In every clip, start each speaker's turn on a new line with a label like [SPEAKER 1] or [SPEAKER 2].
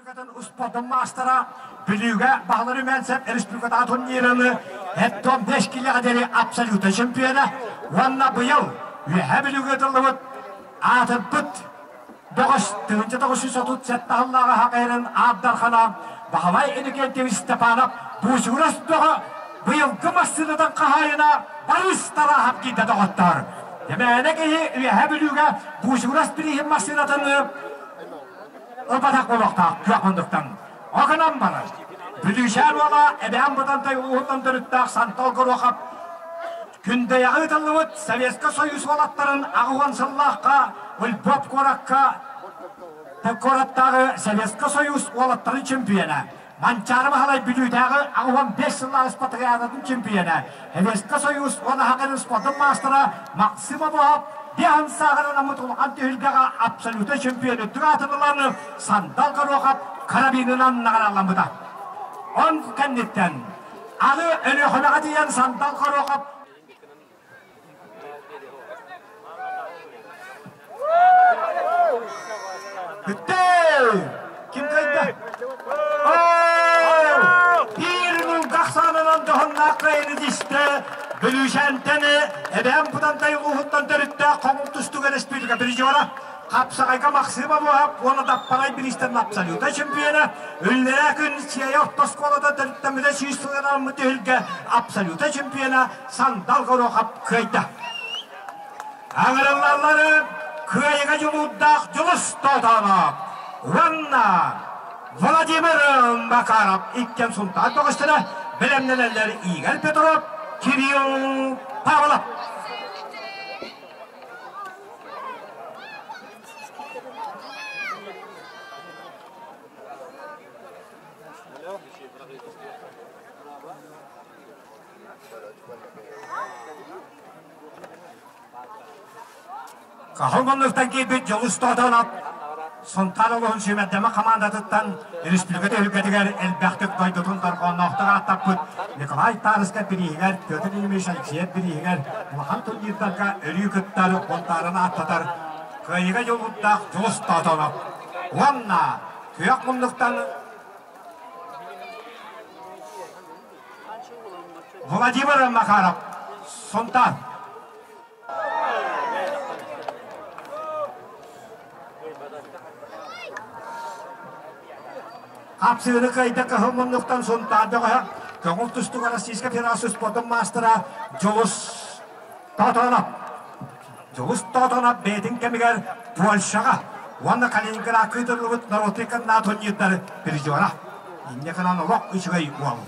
[SPEAKER 1] Республикатын успуордун маастара Бүлүүгэ Баһылай Румянцев республикатааҕы турнирыны Эттон 5 килэҕэ диэри абсолютнай чемпиона уонна быйыл Үөһээ Бүлүүгэ ыытыллыбыт аатырбыт бөҕөс 1937 сыллааҕы хакайрын аат дархана Баһылай Иннокентьевич Степанов Буучугурас бөҕө быйылгы массыынатын хаһаайына Борис Тарахов киирдэ доҕоттоор. Дэмээнэ киһи Үөһээ Бүлүүгэ Буучугурас бирииһин массыынатын ылбатах буолуохтаах күөх мундуктан. Огынан барар. Бүлүүчээн уола Эбээн Бытантай улууһуттан төрүттээх Сантал Горохов Күндэйэҕэ ыытыллыбыт Советскай Союз уолаттарын 80 сыллаахха Львов куоракка куораттааҕы Советскай Союз уолаттарын чемпиона, Манчаары Баһылай Бүлүүтээҕи 85 сыллаах спартакиадатын чемпиона, Советскай Союз уонна Саха спордун маастара Максим Обоһов биэһин сааһынан аммыт улахан түһүлгэҕэ абсолютнай чемпион үрдүк аатын ылан Сандал Горохов карабинынан наҕарааламмыта. Он кэнниттэн аны Өлүөхүмэҕэ тиийэн Сандал Горохов Бүттэ! Ким кыайда? Биир нулгах саанынан дьоһуннаах кыайыны тистэ Бүлүүчээнтэн Эбээн Бытантай улууһуттан төрүттээх Хоҥул тустууга республика призера Хапсаҕайга Махсыым Абуһап уонна Даппарай бириистэрин абсолютнай чемпиона Үллэрээ күн Сиэйэ орто оскуолата төрүттэммитэ 100 сылынан аламмыт түһүлгэ абсолютнай чемпиона Сандал Горохов кыайда. Аҥырыллаллары кыайыга дьулуурдаах Дьулус Тотонов уонна Владимир Макаров иккиэн Сунтаар бөҕөстөрө бэлэмнэнэллэр Игорь Петров, Кирилл Павлов. Хаһан муннуктан киирбит Дьулус Тотонов Сунтаар улууһун сүүмэрдэмэ хамаандатыттан республика түһүлгэтигэр элбэхтик дойдутун дорҕоонноохтук ааттаппыт Николай Тарыска бирииһигэр, Петр Ильич Алексеев бирииһигэр улахан турнирдарга өрүү кыттар, Сунтаарын ааттатар кыайыыга дьулуурдаах Дьулус Тотонов уонна күөх муннуктан Владимир Макаров, Сунтаар. Хапсыыны кыайда кыһыл муннуктан Сунтаар бөҕөһө көҥүл тустууга Российскай Федерация спордун маастара Дьулус Тотонов. Дьулус Тотонов бэйэтин кэмигэр Польшаҕа уонна Калининградка ыытыллыбыт норуотун кыннаа турнирдары призера. Инньэ гынан олох үчүгэй уол.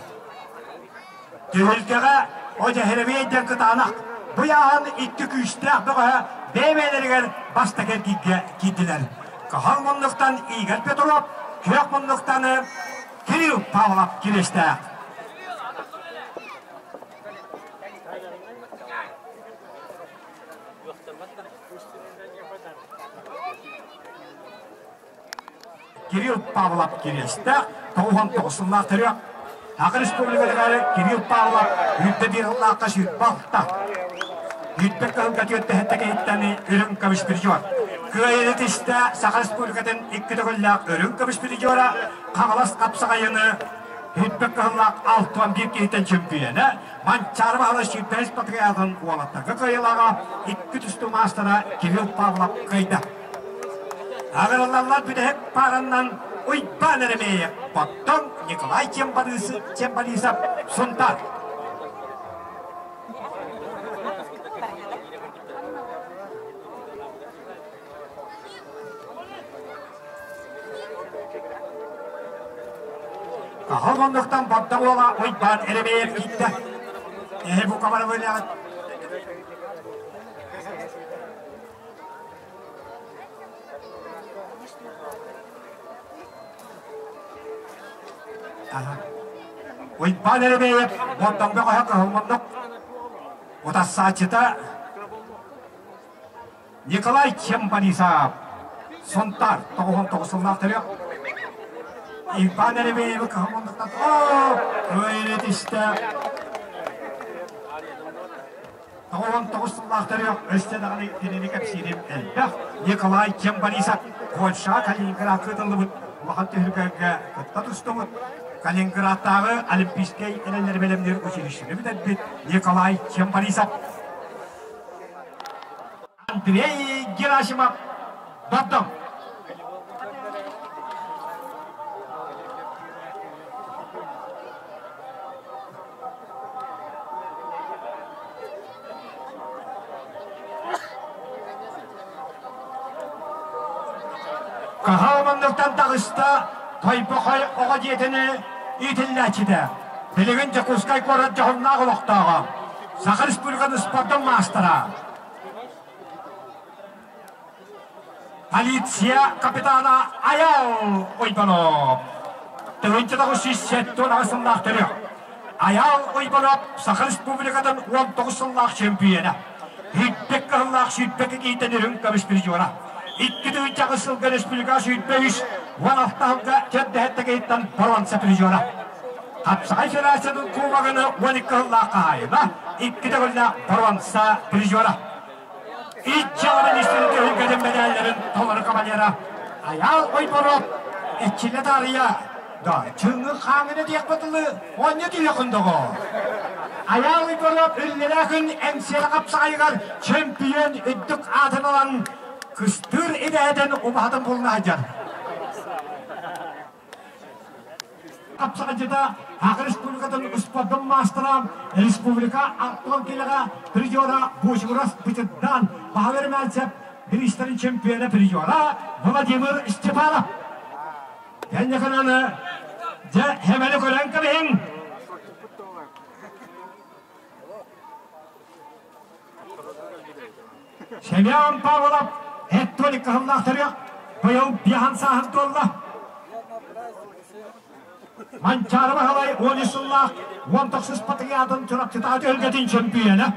[SPEAKER 1] Түһүлгэҕэ Одьэһирэбиэй диэн кытаанах бу ыйааһын икки күүстээх бөҕөһө бэйэ-бэйэлэригэр бастакы эргииргэ киирдилэр. Кыһыл муннуктан Игорь Петров, күөх муннуктан Кирилл Павлов кириэстээх. Кирилл Павлов кириэстээх, 99 сыллаах төрүөх. Саха Республикатыгар Кирилл Павлов үүрдэ биир сыллаахха 26. Үүрдэ кыһылга түөртэһэттэ киһиттэн үрүҥ көмүс призер. Кыайыыны тистэ Саха Республикатын икки төгүллээх үрүҥ көмүс призера Хаҥалас хапсаҕайыны Үүрдэ кыһыллаах 61 киһиттэн чөмпүйэнэ Манчаары Баһылай сүүрбэһис патриотын уолаттарга кыайыылааҕа икки түстүү маастара Кирилл Павлов кыайда. Аҕырыллаллар бүтэһик паараннан Уйбаан Еремеев, оттон Николай Чембалисов Сунтаар. Хаһан оннуктан барда буола Уйбаан Еремеев киирдэ. Эһи бука бары бөлөҕүт. Уйбаан Еремеев Бордоҥ бөҕөһө кыһыл муннук утарсааччыта Николай Чембалисов Сунтаар 99 сыллаах төрүөх Иван Еремеевы кыһыл муннуктан оо түстэ 99 сыллаах төрүөх өссө даҕаны кинини кэпсиирим элбэх Николай Чембалисов Польшаҕа Калининградка ыытыллыбыт. улахан түһүлгэлэргэ кытта тустубут Калининградтааҕы Олимпийскай эрэллэри бэлэмниир училищены бүтэрбит Николай Чембарисов. Андрей Герасимов Бардам. Хаһаа манныктан таҕыста Тойбохой оҕо дьиэтини иитиллээччитэ. Билигин Дьокуускай куорат дьоһуннаах олохтооҕо. Саха Республикатын спордун маастара. Полиция капитана Айал Уйбанов. 1978 сыллаах төрүөх. Айал Уйбанов Саха Республикатын 19 сыллаах чемпиона. Сүүрбэк кыһыллаах сүүрбэк икиитэн үрүҥ көмүс призера. 2008 сылга республика 23 16 сылга төрдөһөттө бронза призера. Хапсаҕай Федерациятын кубогын 12 сыллаах хаһаайына, икки төгүллээх бронза призера. Иччэҕэ министрин түһүлгэтин мэдээллэрин толору кавалера Айаал Ойборов Эччилэ таарыйа да чыҥҥы хааҥына диэххэ дылы онньу түһүөхүн доҕоор. Айаал Ойборов үллэрээ күн Эҥсиэли хапсаҕайыгар чемпион үрдүк аатын ылан кыстыыр идэһэтин убаһатын булуна сылдьар. Хапсаҕайдьыта Саха Республикатын спордун маастара, республика Антон Килэҕэ призера Бучурас Бычырдаан, Баһылай Румянцев бириистэрин чемпиона призера Владимир Степанов. Кэнникинаны дьэ хэмэни көрөн кэбиһиҥ. Семен Павлов Эттоник кыһыллаахтарыах быйыл биэһэн сааһын туолла. Манчаары Баһылай 13 сыллаах 19 патриотын Чурапчытааҕы түһүлгэтин чөмпүйүөнэ,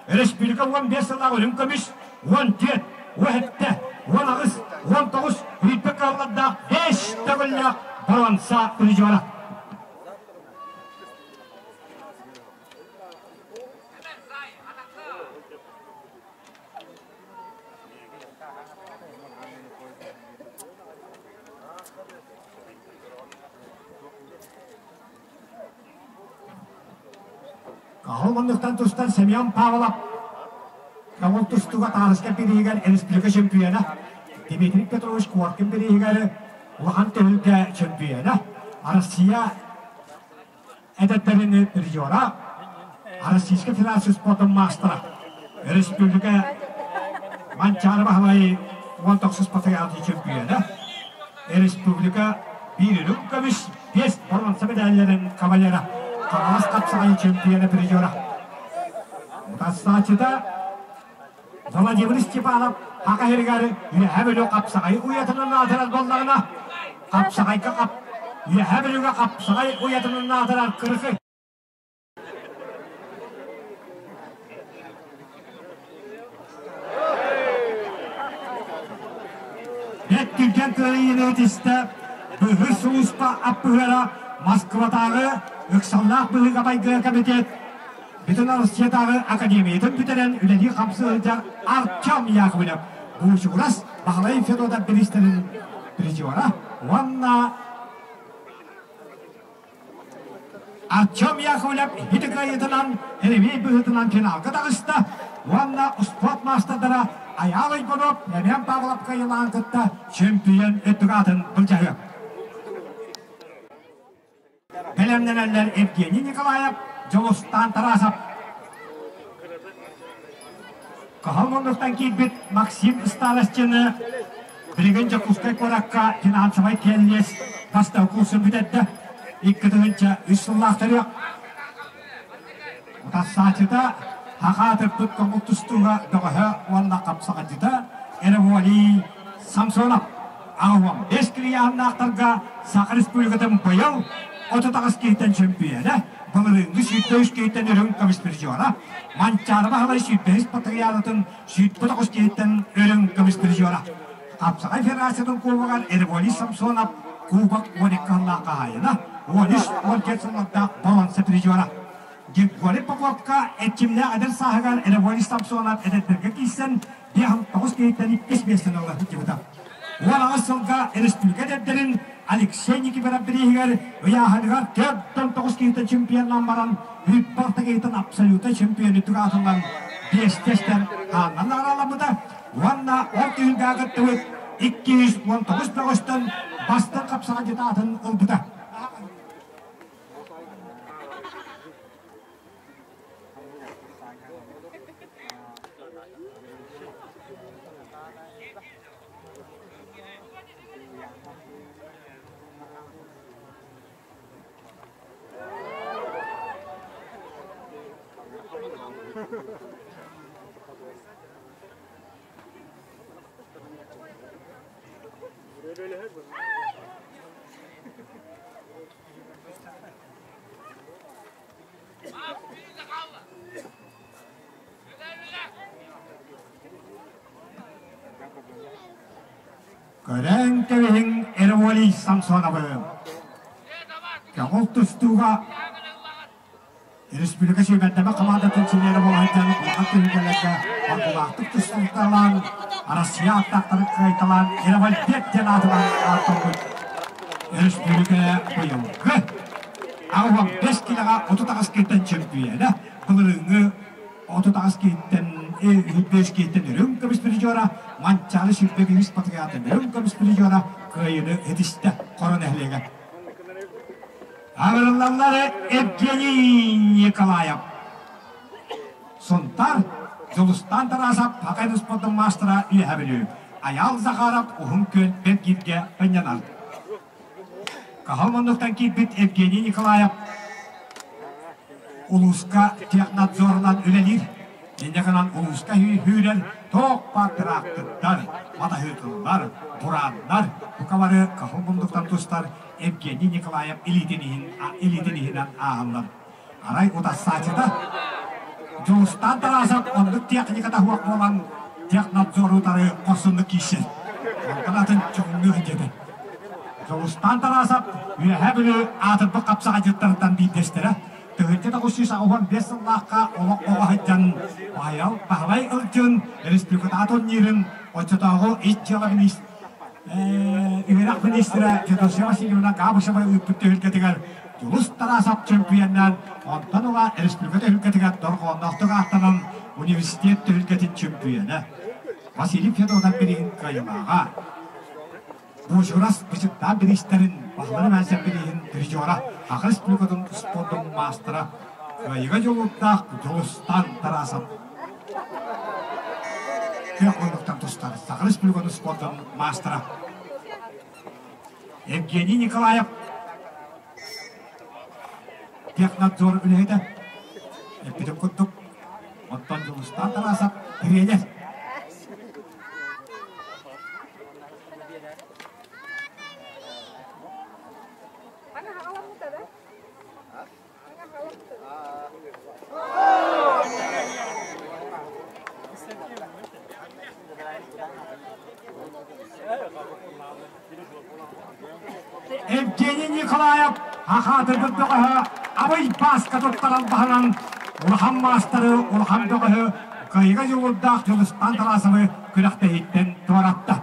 [SPEAKER 1] республика 15 сыллаах үрүҥ көмүс, 14, 17, 18, 19 үүппэ кыаллардаах 5 төгүллээх боруонса призера. Каһыл муннуктан тустан Семен Павлов көҥүл тустууга таарыска бирииһигэр республика чемпиона Дмитрий Петрович Коркин бирииһигэр улахан түһүлгэ чемпиона Россия эдэрдэрин призера, Российскай Федерация спордун маастара, республика Манчаары Баһылай 19 патриотын чемпиона, республика биир үрүҥ көмүс, биэс боруонса медалларын кавалера, Хаҥалас хапсаҕайын чемпиона призера. Утарсааччыта Владимир Степанов Хака иһигэр Үөһээ Бүлүү хапсаҕай уйатынан аатырар буоллаҕына, хапсаҕайга хап Үөһээ Бүлүүгэ хапсаҕай уйатынан аатырар Кырыкый Бэт түргэн кыайыыны ытыста Быһыр сулууспа аппыһыара Москватааҕы ыксаллаах быһыыга-майгыга комитет Бүтүн Россиятааҕы академиятын бүтэрэн үлэлии-хамсыы сылдьар Артем Яковлев Буучугурас Баһылай Федотов бириистэрин призера уонна Артем Яковлев ити кыайыытынан ревей быһыытынан финалга таҕыста уонна спорт маастардара Айаал Иванов, Емельян Павлов кыайыылаан кытта чемпион үрдүк аатын былдьаһыа. Бэлэмнэнэллэр Евгений Николаев, Дьулустаан Тарасов. Кыһыл муннуктан киирбит Максим Старостины билигин Дьокуускай куоракка финансовай кэллиэс бастакы курсун бүтэрдэ. 2003 сыллаах төрүөх. Утарсааччыта Хаха атырбыт көҥүл тустууга бөҕөһө уонна хапсаҕайдьыта Эреволий Самсонов. 85 килийааннаахтарга Саха Республикатын быйыл 38 киһиттэн чөмпүйүөнэ, былырыыҥҥы 103 киһиттэн үрүҥ көмүс призера, Манчаары Баһылай 105 патриаратын 109 киһиттэн үрүҥ көмүс призера. Хапсаҕай Федерациятын кубогар Эреволий Самсонов кубок 12 сыллаах хаһаайына, 13-14 сыллардаах боруонса призера. Григорий Поповка эрчимнээх эдэр сааһыгар Эреволий Самсонов эдэрдэргэ киирсэн, 59 киһиттэн иккис миэстэни ыла сылдьыбыта. 18 сылга республика эдэрдэрин Алексей Никифоров бирииһигэр ыйааһыныгар 49 киһитэ чемпионнаан баран, Үппалта киһитин абсолютнай чемпионы тугаатыллан биэстэстэн хааннан наҕарааламмыта уонна ол түһүлгэҕэ кыттыбыт 219 бөҕөстөн бастыҥ хапсаҕайдьыт аатын ылбыта. Көрөн кэбиһиҥ Эрволий Самсоновы. Көҕүл тустууга республика сүүмэрдэмэ хамаандатын чилиэнэ буола сылдьан улахан түһүлгэлэргэ ордулаахтык тустууталаан Россия аттаахтарын кыайталаан Эрвольбек диэн аатынан ааттаммыт республика быйылгы 85 килэҕэ 38 киһиттэн чөмпүйүөнэ былырыыҥҥы 38 киһиттэн 5 киһиттэн үрүҥ көмүс призера Манчаары сүүрбэ биирис патриота үрүҥ көмүс призера кыайыыны ситистэ Хоро нэһилиэгэ. Аҕырыллаллар Евгений Николаев. Сунтар Дьулустаан Тарасов Хакай спордун маастара Үөһэ Бүлүү. Айаал Захаров Уһун Күөл Бэргииргэ ынньанар. Каһыл муннуктан киирбит Евгений Николаев улууска технадзорунан үлэлиир. Инньэ гынан улууска сүүрэр туох баар тыраахтырдар, матаһыыкыллар, бурааннар бука бары каһыл муннуктан тустар Евгений Николаев илиитин иһин илиитин иһинэн ааһаллар. Арай утассаачыта Дьулустаан Тарасов оннук техниката суох буолан технадзору утары хорсуннук киирсэр. Онтон атын чугуҥнуу сылдьыбыт. Дьулустаан Тарасов Үөһээ Бүлүү аатырбыт хапсаҕайдьыттарыттан биирдэстэрэ. 1985 сыллаахха олох оҕо сылдьан Баһылай Баһылай Ылдьын республикатааҕы турнирын оччотооҕу ис дьыала үөрэх министрэ Федосия Васильевна Габышева ыыппыт түһүлгэтигэр Дьулус Тарасов чөмпүйэннээн, онтон ыла республика түһүлгэтигэр дорҕоонноохтук ааттанан университет түһүлгэтин чөмпүйэнэ Василий Федотов бирииһин кыайыылааҕа. Буучурас бычыктаах бириистэрин Баһылай Мээсэп бирииһин призера, Саха Республикатын спордун маастара, кыайыыга дьулуурдаах Дьулустаан Тарасов күөх муннуктан тустар Саха Республикатын спордун маастара Евгений Николаев технадзор үлэһитэ эппитим курдук оттон Дьулустаан Тарасов тренер. Евгений Николаев ахаатырбыт бөҕөһө Абый Бааска туттаран баһынан улахан маастары, улахан бөҕөһү кыайыыга дьулуурдаах Дьулустаан Тарасовы күрэхтэһииттэн туоратта.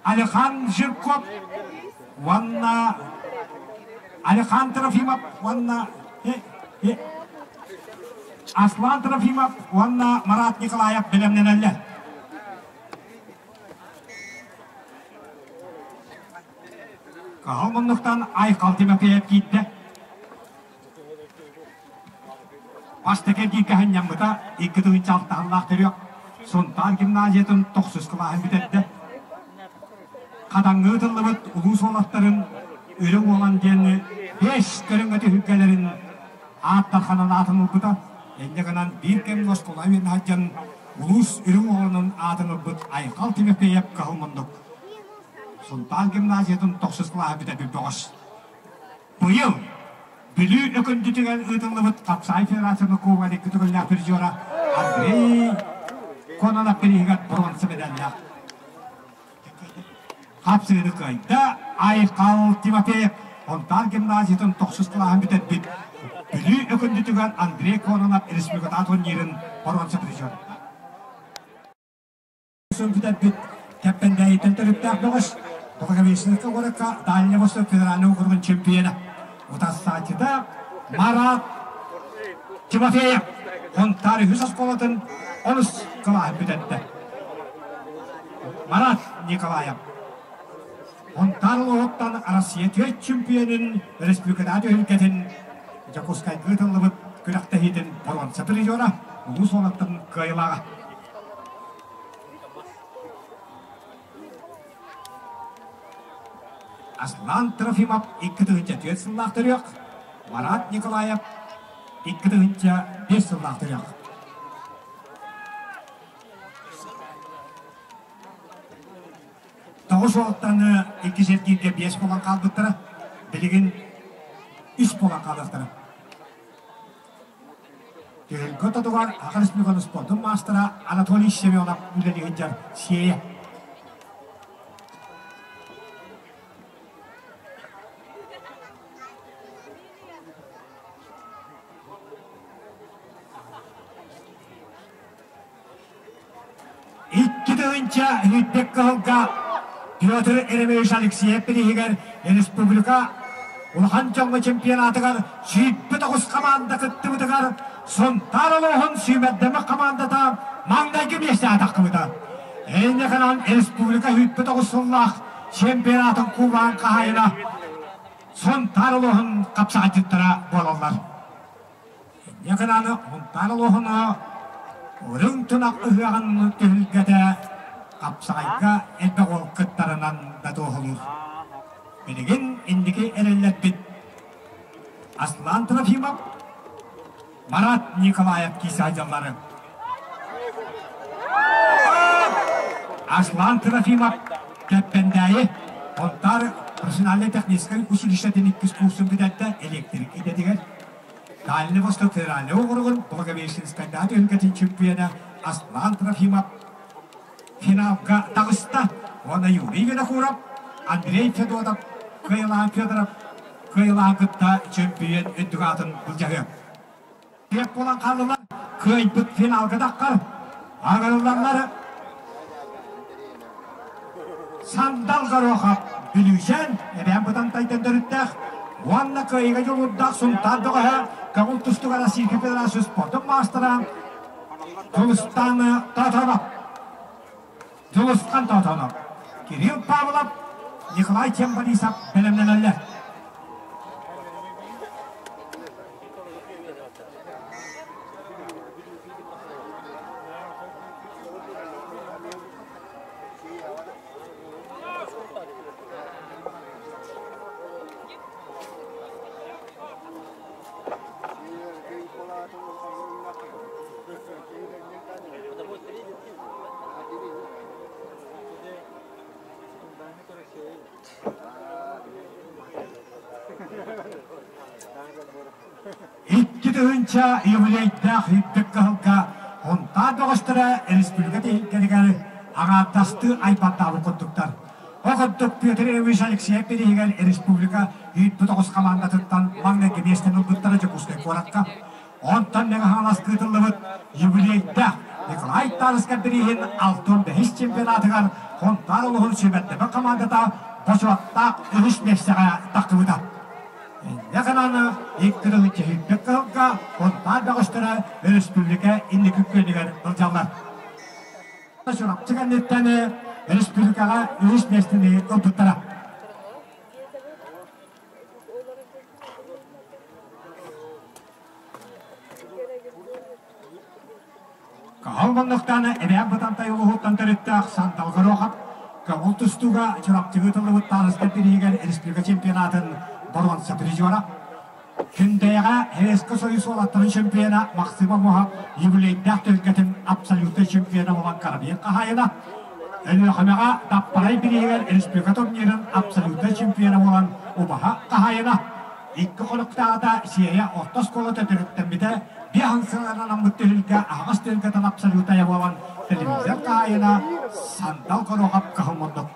[SPEAKER 1] Алихан Жирков уонна Алихан Трофимов уонна Аслан Трофимов уонна Марат Николаев бэлэмнэнэллэр. Каһыл муннуктан Айхал Тимофеев киирдэ. Бастакы эргииргэ сынньаммыта, 2 6 сыллаах төрүөх Сунтаар гимназиятын тохсус кылааһын бүтэрдэ. Хадаҥҥа ыытыллыбыт улуус уолаттарын Үрүҥ Уолан диэн биэс көрүҥҥэ түһүлгэлэрин аат дарханан аатын ылбыта. Инньэ гынан биир кэмҥэ оскуола үөрэнэ сылдьан улуус Үрүҥ Уоланын аатын ылбыт Айхал Тимофеев кыһыл муннук. Сунтаар гимназиятын тохсус кылааһын бүтэрбит бөҕөс. Быйыл Бүлүү Өкүндүтүгэр ыытыллыбыт Хапсаҕай Федерациятын кубогар икки төгүллээх призера Андрей Кононов бирииһигэр бронза медаллаах хапсыыны кыайда. Айхал Тимофеев Онтаар гимназиятын тохсус кылааһын бүтэрбит Бүлүү Өкүндүтүгэр Андрей Кононов республикатааҕы турнирын бронза призера. курсун бүтэрбит Кэппэндээйиттэн төрүттээх бөҕөс, Благовещенскай куоракка Дальний Восток федеральнай округун чемпиона, утарсааччыта Марат Тимофеев Хонтаар үһүс оскуолатын онус кылааһын бүтэрдэ. Марат Николаев Хонтаар улууһуттан Россия түөрт чемпионун республикатааҕы түһүлгэтин Дьокуускайга ыытыллыбыт күрэхтэһиитин боруонса призера, улуус уолаттарын кыайыылааҕа. Аслан Трофимов 2004 сыллаах төрүөх, Марат Николаев 2005 сыллаах төрүөх. Тоҕус уолтан икки сэргииргэ биэс буолан хаалбыттара, билигин үс буолан хаалыахтара. Түһүлгэ ортотугар Саха Республикатын спордун маастара Анатолий Семенов үлэлии сылдьар Сиэйэ. 2 тыһыынча сүүрбэт кыһылга Петр Еремеевич Алексеев бирииһигэр республика улахан дьоҥҥо чемпионатыгар 109 хамаанда кыттыбытыгар Сунтаар улууһун сүүмэрдэммит хамаандата маҥнайгы миэстэҕэ тахсыбыта. Инникинэн республика 109 сыллаах чемпионатын кубогын хаһаайына Сунтаар улууһун хапсаҕайдьыттара буолаллар. Инньэ гынан Сунтаар улууһун Үрүҥ тунах ыһыаҕын түһүлгэтэ хапсаҕайга элбэх уол кыттарынан да туоһулуур. Билигин инники эрэллэрбит Аслан Трофимов, Марат Николаев киисаадьаллары. Аслан Трофимов Кэппэндээйи Сунтаар профессиональнай-техническай училищетын иккис курсун бүтэрдэ электрик идэтигэр Дальний Восток федеральнай уокуругун Благовещенскайдааҕы түһүлгэтин чемпиона Аслан Трофимов финалга таҕыста уонна Юрий Винокуров, Андрей Федотов, Кыайылаан Федоров кыайылаан кытта чемпион үрдүк аатын былдьаһыа. Тиэк буолан хааллылар, кыайбыт финалга таххар, аҕырылланнар Сандал Горохов Бүлүүчээн Эбээн Бытантайтан төрүттээх уонна кыайыыга дьулуурдаах Сунтаар бөҕөһө көҥүл тустууга Российскай Федерация спордун маастара Дьулустан Тотонов Дьулусхан Тотонов Кирилл Павлов Николай Чемборисов бэлэмнэнэллэр. 2 тыһыынча юбилейдаах үрдүк кыһылга Һунтаар бөҕөстөрө республика тиһиктэригэр аҥаардастыы айбардаабыт курдуктар. Ол курдук Петр Ильич Алексеев бирииһигэр республика ыыппыт оҕус хамаандатыттан маҥнайгы миэстэни ылбыттара Дьокуускай куоракка. Онтон Мэҥэ Хаҥалас ыытыллыбыт юбилейдаах Николай Тарскай бирииһин 65 чемпионатыгар Һунтаар улууһун сүүмэрдэммит хамаандата бочуоттаах үһүс миэстэҕэ тахсыбыта. Инньэ гынан икки тылы чэһийбит кыһылга Һунтаар бөҕөстөрө өрөспүүбүлүкэ инники күөнүгэр сылдьаллар. Чурапчы кэнниттэн республикаҕа үһүс миэстэни ылбыттара. Кыһыл муннуктаан Эбээн Бытантай улууһуттан төрүттээх Сандал Горохов көҥүл тустууга Чурапчыга ыытыллыбыт Тааныстар бирииһигэр республика чемпионатын боруонса призера, Күндэйэҕэ Советскай Союз уолаттарын чемпиона Максим Омуһов юбилейдаах түһүлгэтин абсолютнай чемпиона буолан карабин хаһаайына, Өлүөхүмэҕэ Даппарай бирииһигэр республика турнирын абсолютнай чемпиона буолан убаһа хаһаайына, Икки хонуктааҕыта Сиэйэ орто оскуолата төрүттэммитэ биэс сылынан анаммыт түһүлгэ аһаҕас түһүлгэтин абсолютая буолан телевизор хаһаайына Сандал Горохов кыһыл муннук.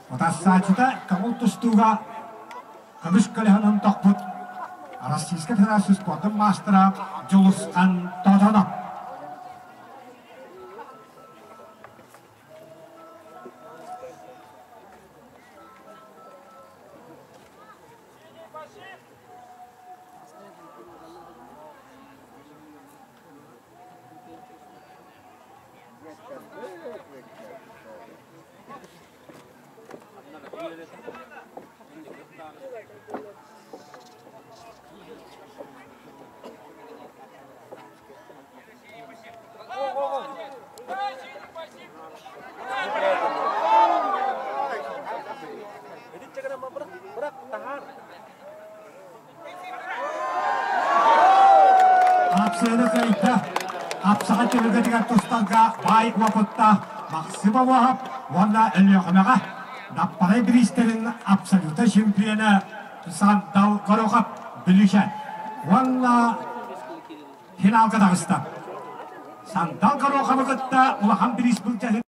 [SPEAKER 1] Утарсааччыта көҥүл тустууга көмүс көлөһөнөн тохпут Российскай Федерация спордун маастара Дьулусхан Тотонов. Апсыаны кыайда. Апсаҕа түһүлгэтигэр тустарга баай уопуттаах Максим Обоһов уонна Өлүөхүмэҕэ Даппарай бириистэрин абсолюта чемпиона Сандал Горохов Бүлүүчэ уонна финалга таҕыста. Сандал Гороховы кытта улахан бириис былдьаһыы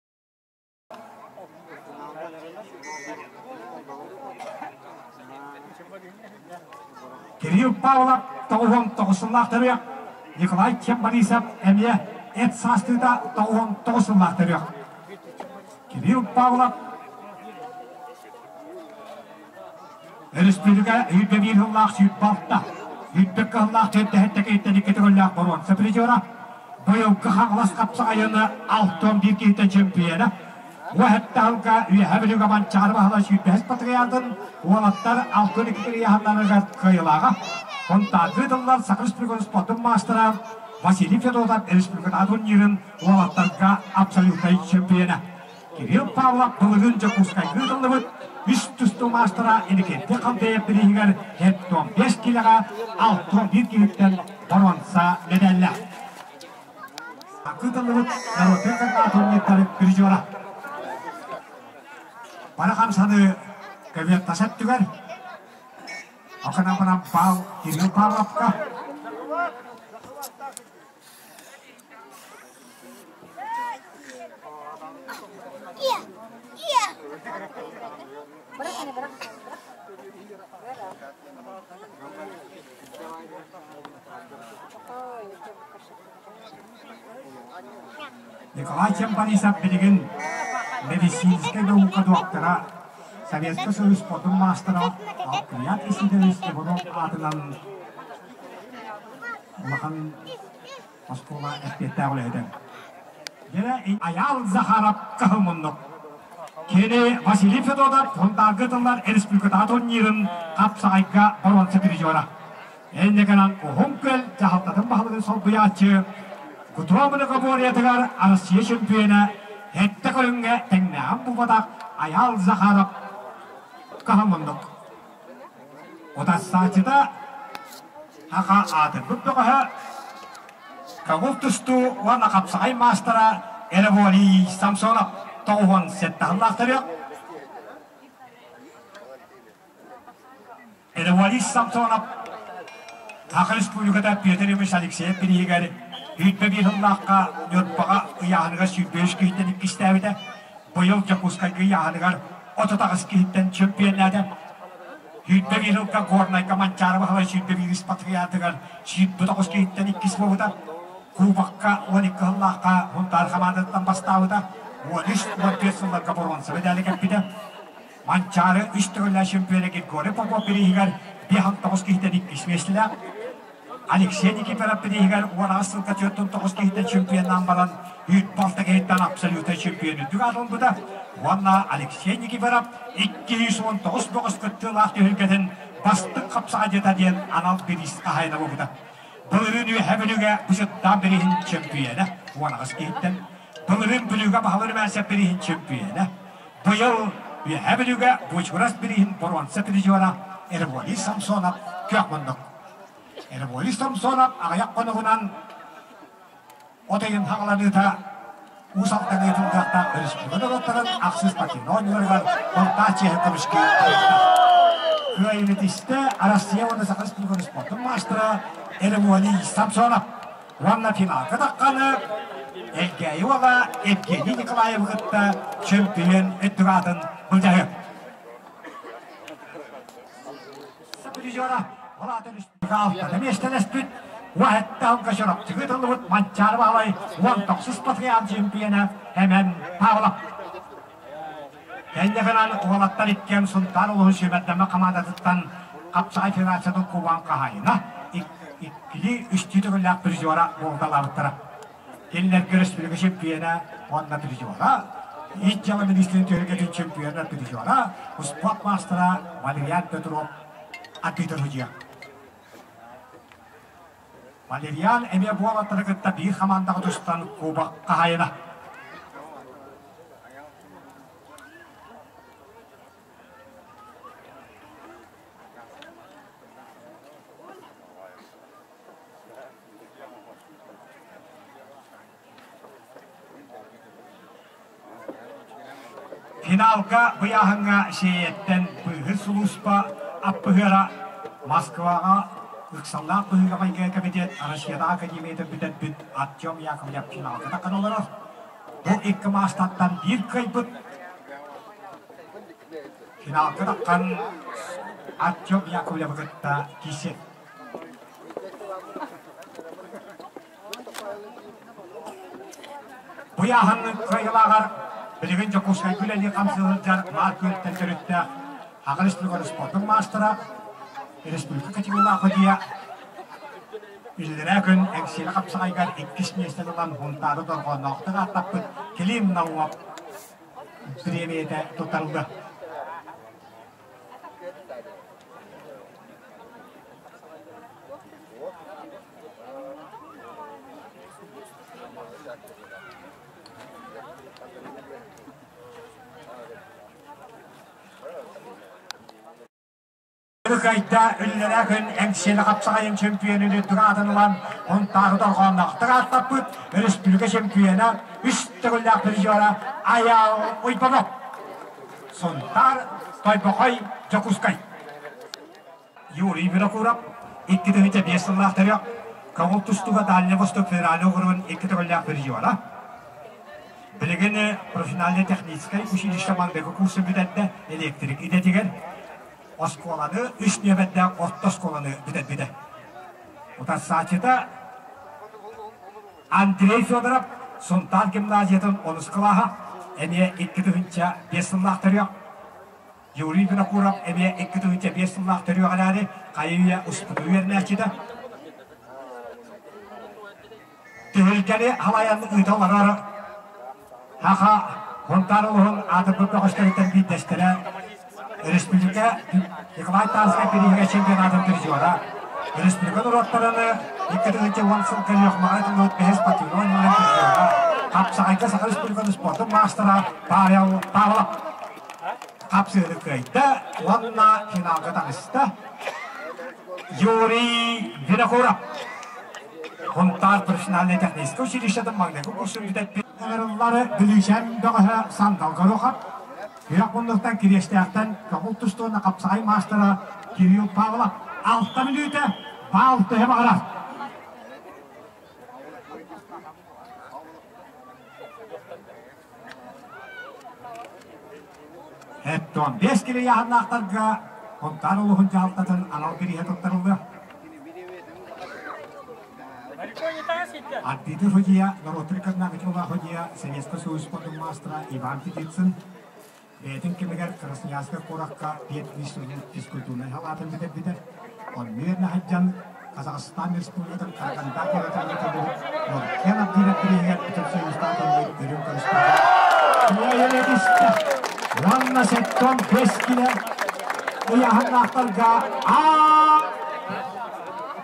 [SPEAKER 1] Кирилл Павлов 99 сыллаах төрүөх, Николай Борисов эмиэ эт саастыыта 99 сыллаах төрүөх. Кирилл Павлов Өрөспүүбүлүкэ 101 сыллаах 26, 104 кыһыллаах төрдэһэттэ киһиттэн икки төгүллээх боруонса призера, быйылгы Хаҥалас хапсаҕайыны 61 киһиттэн чөмпүйүөнэ, Уоһэтте сылга Үөһээ Бүлүүгэ Манчаары баһылай сүүрбэһис патриотын уолаттар 62 кириэһаннарыгар кыайыылааҕа, Хонтаакы тыллар Саха Республикатын спордун маастара Василий Федотов республикатааҕы турнирын уолаттарга абсолютнай чөмпүйүөнэ. Кирилл Павлов былырыын Дьокуускайга ыытыллыбыт үс тустуу маастара Иннокентий Халдеев бирииһигэр 75 киилэҕэ 61 киһиттэн боруонса медаллаах. Ыытыллыбыт норуотун кытта турнирдарын призера. Бары хамсаныы көбүөр тас өттүгэр Оканапанан баал Кирилл Павловка Николай Чемпанисов билигин медицинскэй наука доктора, Советскай Союз спордун маастара Алквиад Исидорович Иванов аатынан улахан оскуола эппиэттээх үлэһитэ. Дьэ, Айаал Захаров кыһыл муннук. Кини Василий Федотов Хунтаарга тыллар республикатааҕы турнирын хапсаҕайга боруонса призера. Инникинэн Уһун Күөл дьаһалтатын баһылыгын солбуйааччы Кутура многоборьетыгар Россия чемпиона сэттэ көрүҥҥэ тэҥнээҕин булбатах Айаал Захаров кыһыл муннук. Утарсааччыта Аха аатырбыт бөҕөһө, көҥүл тустуу уонна хапсаҕай маастара Эреволий Самсонов 97 сыллаах төрүөх. Эреволий Самсонов Саха Республиката Петр Ильич Алексеев бирииһигэр 101 сыллаахха Ньурбаҕа ыйааһыныгар 105 киһиттэн иккистээбитэ. Быйыл Дьокуускайга ыйааһыныгар 38 киһиттэн чөмпүйэннээтэ. 101 сылга Горнайга Манчаары Баһылай 101 патриотыгар 109 киһиттэн иккис буолбута. Кубокка 12 сыллаахха Сунтаар хамаандатыттан бастаабыта. 13-15 сылларга боруонса медали кэлбитэ. Манчаары үс төгүллээх чемпиона Григорий Попов бирииһигэр 59 киһиттэн иккис миэстэлээх. Алексей Никифоров бирииһигэр 18 сылга 49 киһиттэн чемпионнаан баран, 106 киһиттэн абсолютнай чемпион үрдүк аат ылбыта. Уонна Алексей Никифоров 219 бөҕөс кыттыылаах түһүлгэтин бастыҥ хапсаҕайдьыта диэн анал бириис хаһаайына буолбута. Былырыын Үөһээ Бүлүүгэ Бычыттаан бирииһин чөмпүйүөнэ 18 киһиттэн, былырыын Бүлүүгэ Баһылай Румянцев бирииһин чөмпүйүөнэ, быйыл Үөһээ Бүлүүгэ Бочурас бирииһин боруонса призера Эрволий Самсонов күөх муннук. Эрволий Самсонов аҕыйах хонугунан от ыйын хаҕаланыыта Уус Алдан ыытыллыахтаах өрөспүүбүлүкэ норуоттарын ахсыс спортивнай оонньууларыгар Монтаж чиэһин көмүскүү барыахтаах. Кыайыытистэ Россия уонна Саха Республикатын спордун маастара Эрволий Самсонов уонна финалга тахханы Элгээйи уола Евгений Николаевы кытта чөмпүйүөн өттүк аатын былдьаһыа. Призера Алтата миэстэлэспит Уоһэттэ Чурапчыга ыытыллыбыт Манчаары Баһылай 19 патриарх чемпиона Эмэн Павлов. Кэннигинэн уолаттар иккиэн Сунтаар улууһун сүүмэрдэммит хамаандатыттан Хапсаҕай федерациятын кубогын хаһаайына иккилии үстүү төгүллээх призера буолуталаабыттара. Кинилэргэ өрөспүүбүлүкэ чемпиона уонна призера. Ис дьыала министрин түһүлгэтин чемпиона призера, спорт маастара Валериан Петров арбитр судья. Валериан эмиэ буолаттары кытта биир хамаандаҕа тустан кубок хаһайына. Финалга быйааһыҥҥа Сиэйэттэн быыһыыр сулууспа аппыһыара Москваҕа ыксаллаах быһыыга-майгыга кэмитиэт Россиятааҕы академиятын бүтэрбит Артем Яковлев финалга таххан олорор. Бу икки маастартан биир кыайбыт. Финалга таххан Артем Яковлевы кытта киирсиэ. Бу ыйааһын кыайыылааҕар билигин Дьокуускайга үлэлии хамсыы сылдьар Маар Күөлтэн төрүттээх Аҕа республика спордун маастара, республика категориялаах судьуйа иллэрээ күн Эҥсиэли хапсаҕайыгар иккис миэстэни ылан Һунтаары дорҕоонноохтук ааттаппыт Клим Наумов бириэмийэтэ туттарыллыа. Кыайда үллэрээ күн Эҥсиэли хапсаҕайын чөмпүйүөнүн үрдүк аатын ылан, Һунтаары дорҕоонноохтук ааттаппыт өрөспүүбүлүкэ чөмпүйүөнэ, үс төгүллээх призера Айаал Уйбанов. Сунтаар, Тойбохой, Дьокуускай. Юрий Винокуров 2005 сыллаах төрүөх Көҥүл тустууга Дальний Восток федеральнай угуругун икки төгүллээх призера. Билигин профессиональнай техническай училище маҥнайгы курсун бүтэрдэ, электрик идэтигэр оскуоланы үс нүөмэрдээх орто оскуоланы бүтэрбитэ. Утарсааччыта Андрей Федоров Сунтаар гимназиятын онус кылааһа, эмиэ 2005 сыллаах төрүөх. Юрий Винокуров эмиэ 2005 сыллаах төрүөх эрээри, хайы-үйэ успуту үөрэнээччитэ. Түһүлгэни халайан ыыта олорор Хаха Хонтаар улуһун аатырбыт бөҕөстөрүттэн биирдэстэрэ Республика Николай Тарскай бирииһигэ чемпионатын призера, республика норуоттарын 2010 сылга Лехмаҕа тыллыбыт бэһис спортивнай оонньууларын призера, Хапсаҕайга Саха Республикатын спордун маастара Павел Павлов хапсыыны кыайда уонна финалга таҕыста. Юрий Винокуров Хонтаар профессиональнай техническэй училищетын маҥнайгы курсун бүтэрбит ыҥырыллары Бүлүүчээн бөҕөһө Сандал Горохов, Күөх муннуктан Кириэстээхтэн көҥүл тустууна хапсаҕай маастара Кирилл Павлов алта мүнүүтэ баал төһө баҕарар. Эттон бэс килэ ыйааһыннаахтарга Хонтаар улууһун дьаһалтатын анал бирииһэ туттарыллыа. Арбитр судья, норуоттар иккардынааҕы судья, Советскай Союз спордун маастара Иван Петицын бэйэтин кэмигэр Красноярскай куоракка физкультурнай халаатын бүтэрбитэ. Онно үөрэнэ сылдьан Казахстан Республикатын Караганда куоратын ыытыллыбыт Норкен Абдиров бирииһигэр Бүтүн Союзтаах турнир үрүҥ көрүстүлэр. Түөйэлэтистэ. Уонна сеттон бэс килэ ыйааһыннаахтарга А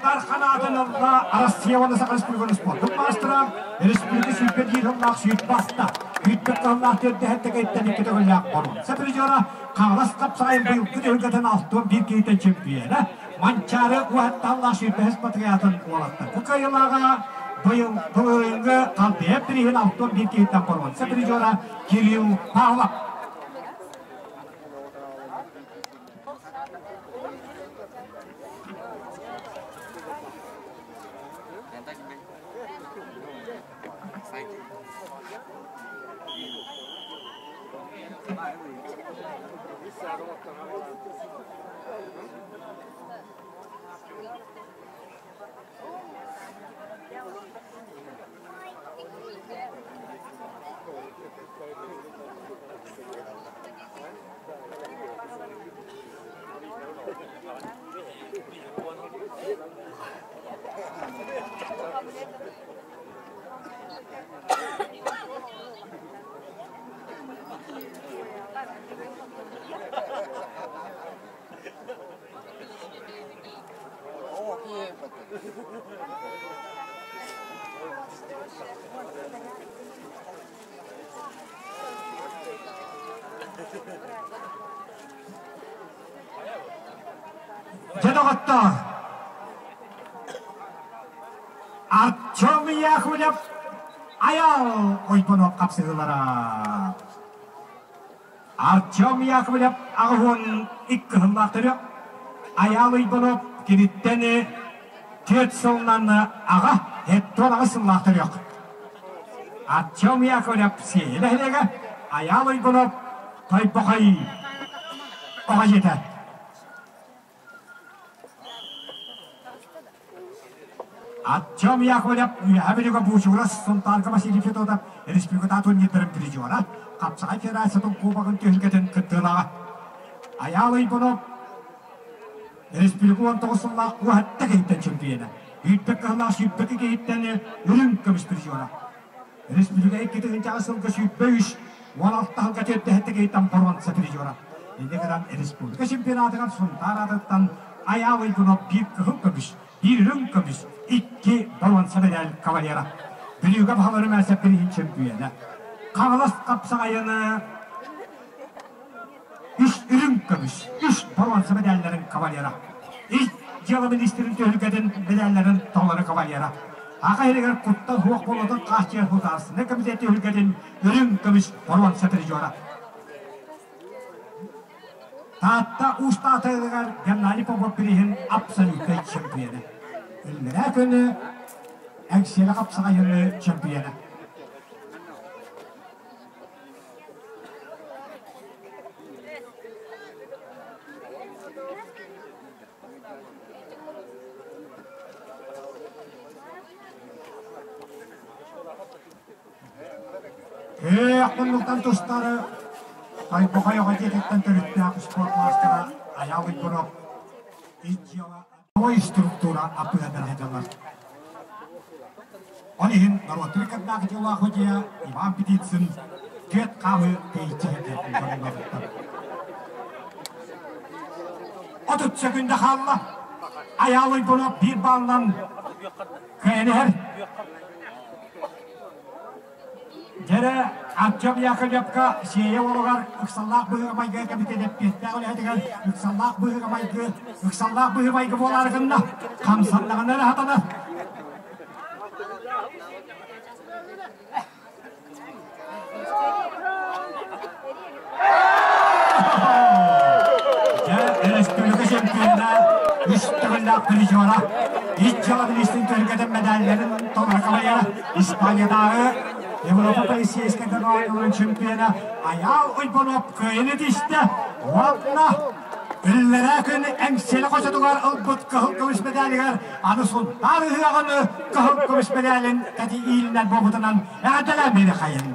[SPEAKER 1] Дархан ылла Россия уонна Саха Республикатын спордун маастара, республика сүүрбэ биир сыллаах сүүрбэ аста, сүүрбэ сыллаах төрдүһэн тэкэйттэн икки төгүллээх боруонса призера, Хаҥалас хапсаҕайын быйылгы түһүлгэтин 61 киһитэ чемпиона, Манчаары уһаттааллаах сүүрбэһис батыйаатын уолаттарга кыайыылааҕа, быйыл былырыыҥҥы Халбиһа бирииһин 61 киһиттэн боруонса призера Кирилл Павлов. Дьэ доҕоттоор, Артем Яковлев Айал Ойбонов хапсыһыылара. Артем Яковлев 82 сыллаах төрүөх, Айаал Уйбанов киниттэн 4 сылынан аҕа, 78 сыллаах төрүөх. Артем Яковлев Сиэйэ нэһилиэгэ, Айаал Уйбанов Тойбохой оҕо дьиэтэ. Артем Яковлев Үөһээ Бүлүүгэ Буучугурас Сунтаарга Василий Федотов республикатааҕы турнирдарын призера, Хапсаҕай федерациятын кубогын түһүлгэтин кыттыылааҕа. Айаал Уйбанов республика 19 сыллаах уһатта киһиттэн чемпиона, 101 кыһыллаах 102 киһиттэн үрүҥ көмүс призера. Республика 2000 сылга 23 16 сылга төрдөһөттө киһиттэн боруонса призера. Инньэ гынан республика чемпионатыгар Сунтаар аатыттан Айаал Уйгунов биир кыһыл көмүс, биир үрүҥ көмүс, икки боруонса медаль кавалера. Бүлүүгэ баһылары мээсэ бириһин чемпиона. Хаҥалас хапсаҕайыны үс үрүҥ көмүс, үс боруонса медалларын кавалера. Ис дьыала министрин түһүлгэтин медалларын толору кавалера. Аха иһигэр куттал суох буолуутун хааччыйар Государственнай комитет түһүлгэтин үрүҥ көмүс боруонса призера. Таатта Уустаатыгар Геннадий Попов бирииһин абсолютнай чемпиона. Иллэрээ күнү Эҥсиэлэ хапсаҕайыны чемпиона. Ээ, муннуктан тустары Тойбохой оҕо дьиэтиттэн төрүттээх спорт маастара Айаал Уйгуров ис дьыала структура аппыһатар сылдьаллар. Ол иһин норуоттар кырдаах дьыллаах судьуйа Иван Птицын түөрт хаамыы тэйиччи сылдьар 30 секунда хаалла. Айаал Уйгуров биир баллан кыайан иһэр. Дьэрэ Артем Яковлевка Сиэйэ уолугар ыксаллаах быһыыга-майгы кэмитиэт эппиэттээх үлэһитигэр ыксаллаах быһыыга-майгы ыксаллаах быһыы-майгы буолаары гынна, хамсаннаҕына эрэ сатанар. Дьэ, өрөспүүбүлүкэ чемпиона, үс төгүллээх призера, ис дьыала министрин түһүлгэтин медалларын толору кавалера, Испаниятааҕы Европа полицейскай оонньууларын чемпиона Айаал Уйбанов кыайан этистэ уонна Иллэрээ күн Эҥсиэли хочотугар ылбыт кыһыл көмүс медалигар аны Сунтаар ыһыаҕын кыһыл көмүс медалин кэти иилинэн буолбутунан эҕэрдэлээн биэриэххэйин.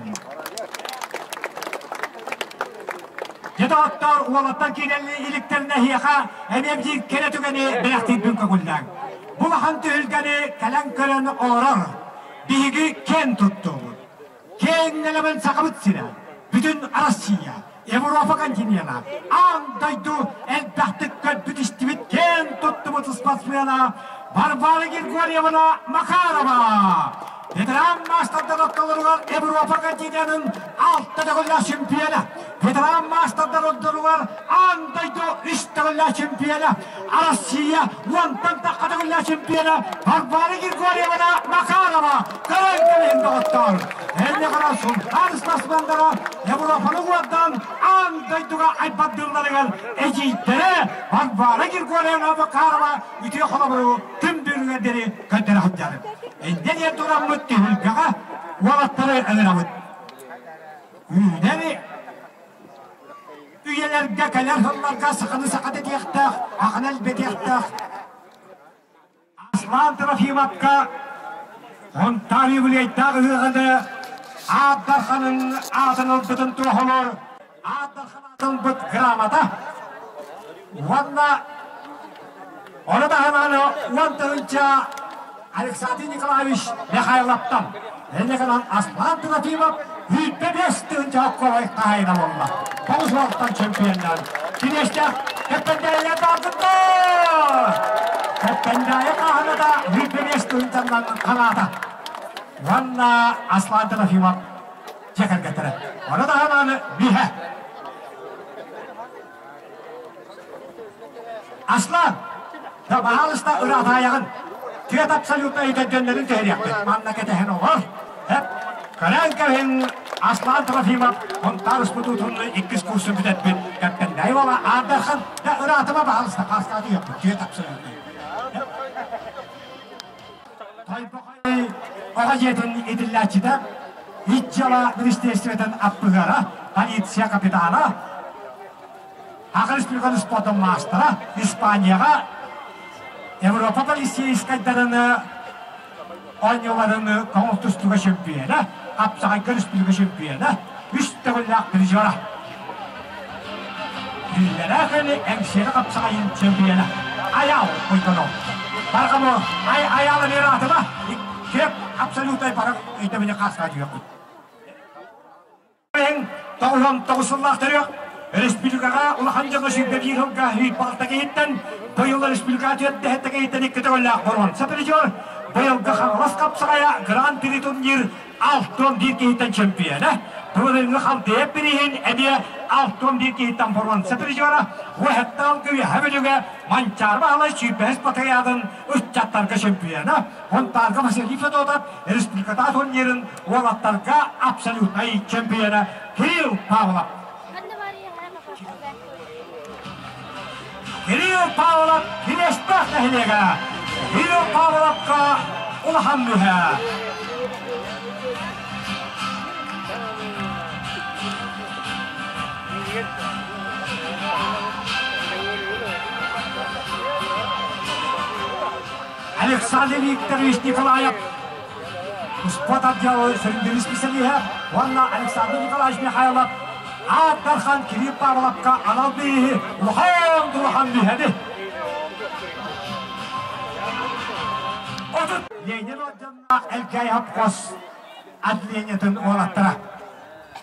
[SPEAKER 1] Дьэ доҕоттоор, уолаттар киирэн иликтэринэ эһиэхэ эмиэ биир кэрэ түгэни бэлэхтиирбин көҥүллээҥ. Бу улахан түһүлгэни кэлэн көрөн олорор биһиги киэн туттуубут. Киэҥ нэлэмэн Сахабыт сирэ, бүтүн Россия, Европа континена, аан дойду элбэхтик көрбүт-истибит киэн туттубут спортсмена Варвара Григорьевна Макарова! Ветеран маастардар ортолоругар Европа континенын алта төгүллээх чемпиона, ветеран маастардар ортолоругар аан дойду үс төгүллээх чемпиона, Россия уонтан тахха төгүллээх чемпиона Варвара Григорьевна Макарова көрөн кэлин доҕоттоор! Эннэҕэрэ Сунтаар спортсменнара Европаны уордан аан дойдуга айбардыылларыгар эдьиийдэрэ Варвара Григорьевна Макарова үтүө холобуру күн бүгүҥҥэ диэри көрдөрө сылдьар. Инньэ диэн тураммыт түһүлгэҕэ уолаттары ыҥырабыт. Үүнэр үйэлэргэ кэлэр сылларга саханы саха дэтиэхтээх, аҕаны элбэтиэхтээх Аслан Трофимовка Сунтаар юбилейдаах ыһыаҕыны Аат Дарханын аатын ылбытын туоһулуур Аат Дархан аатын ылбыт грамота уонна ону таһынан 10 тыһыынча Александр Николаевич Михайловтан инньэ гынан Аслан Трофимов 25 тыһыынча окколой хаһайына буолла. Тоҕус уолтан чемпионнар. Киниэстээх Кэппэндээйилэр бааргыттар! Кэппэндээйи хаһаната 25 тыһыынчаннан ханаата. Уонна Аслан Трофимов дьиэ кэргэттэрэ. Ону таһынан биһэ. Аслан, да баһаалыста ыраатаайаҕын. Түөт абсолютно өйдөддөннөрүн түһэриэхпит. Манна кэтэһэн олор. Эп, көрөн кэбиһин Аслан Трофимов Хонтаар успутуутун иккис курсун бүтэрбит Кэппэннэй уола Аардархан да ыраатыма баһаалыста хаастааты үөхпүт. Түөт абсолютно. Тойбохой оҕо дьиэтин итиллээччитэ, ич дьыала министерствотын аппыһыара, полиция капитана, Саха Республикатын спордун маастара, Испанияҕа Европа полицейскайдарын оонньууларын көҥүл тустууга чемпиона, хапсаҕайга республика чемпиона, үс төгүллээх призера. Биллэрэ кэлэ Эҥсиэли хапсаҕайын чемпиона Айаал Уйгунов. Барҕамы ай Айаала Миратова кеп абсолютнай барах өйдөбүнү хаасkaa түһүөхпүт. 99 сыллаах төрүөх республикаҕа улахан дьоҥҥо 101 сылга 106 киһиттэн быйыл республика 47 киһиттэн икки төгүллээх боруонса призер быйылгы Хаҥалас хапсаҕайа Гран-при турнир 61 киһиттэн чемпиона, Туорыҥҥы Халдеев бирииһин эмиэ 61 киһиттэн боруонса призера, Уэһэттаал Үөһэ Бүлүүгэ Манчаары Баһылай сүүрбэһис батареятын ыччаттарга чемпиона, Хонтаарга Василий Федотов республикатаа турнирын уолаттарга абсолютнай чемпиона Кирилл Павлов. Кирилл Павлов Кириэстээх нэһилиэгэ Кирилл Павловка улахан мүһэ. Александр Викторович Николаев спорт отдела сүрүннүүр исписэлииһэ уонна Александр Николаевич Михайлов Аат Дархан Кирилл Павловка анал бирииһи улахан улахан мүһэни Ленин орденнаах Элгээйи хопкос отделениетын уолаттара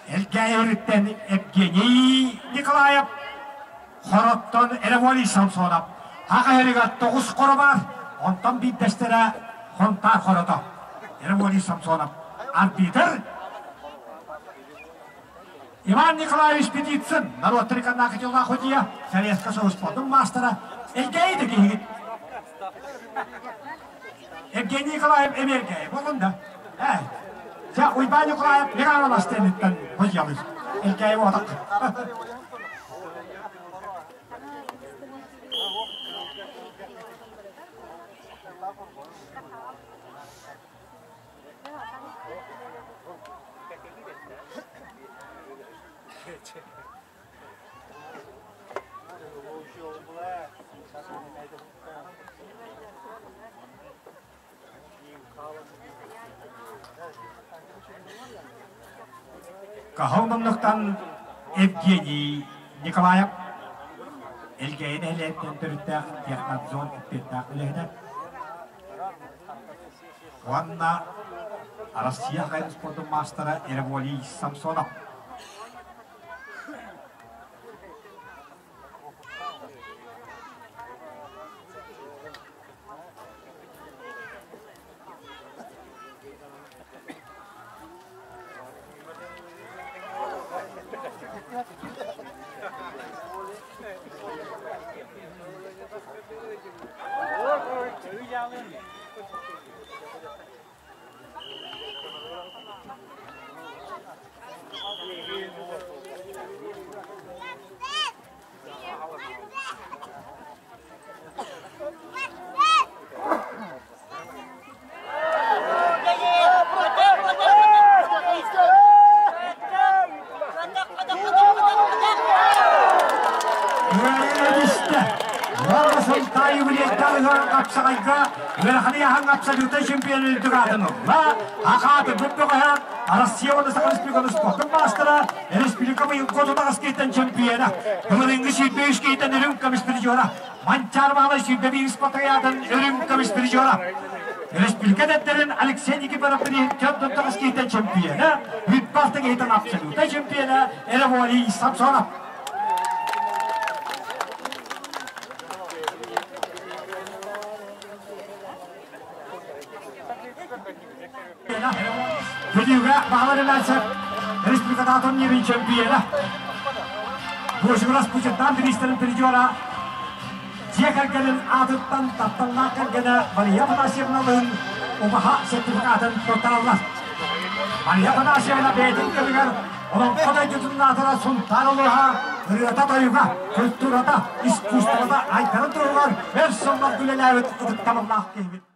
[SPEAKER 1] Элгээйи өрүттэн Евгений Николаев Хороттон Эреволий Самсонов Аҕа иһэригэр тоҕус хоро баар, онтон биирдэстэрэ Хонтаар хорото. Ермолий Самсонов. Арбитр Иван Николаевич Петицын, норуот триканнаах дьыллаах судья, Советскай Союз спордун маастара, Элгээйи да киһигит. Евгений Николаев Эмиэркэйи буоллун да. Ээ, дьэ, Уйбаан Николаев Михайлов Астенниттэн судьялыыр. Элгээйи буолак. Каһыл муннуктан Евгений Николаев Элгээйи нэһилиэгиттэн төрүттээх технадзор эппиэттээх үлэһитэ уонна Россия хайын спордун маастара Ереволий Самсонов. Хапсаҕайга Ыараханы аһаҥ абсолютнай чемпион үрдүк аатын ылла. Ахааты бөҕөһө Россия уонна Саха Республикатын спортун маастара, республика быйылгы отутаҕас киһиттэн чемпиона, былырыыҥҥы 23 киһиттэн үрүҥ көмүс призера, Манчаары Баһылай 21 спартакиадатын үрүҥ көмүс призера. Республика эдэрдэрин Алексей Никифоров 49 киһиттэн чемпиона, 36 киһиттэн абсолютнай чемпиона Эреволий Самсонов. Бүлүүгэ Баһылай Ильичев республикатааҕы турнирын чемпиона. Божий Распутин министрин призера. Дьиэ кэргэнин аатыттан тапталлаах кэргэнэ Мария Афанасьевналыын убаһа сертификатын туттараллар. Мария Афанасьевна бэйэтин кэмигэр Олоҥхо дойдутун аатыра Сунтаар улууһа ырыата-тойуга, культурата, искусствота айдарын туһугар өр сылларга үлэлээбит ытыктабыллаах киһибит.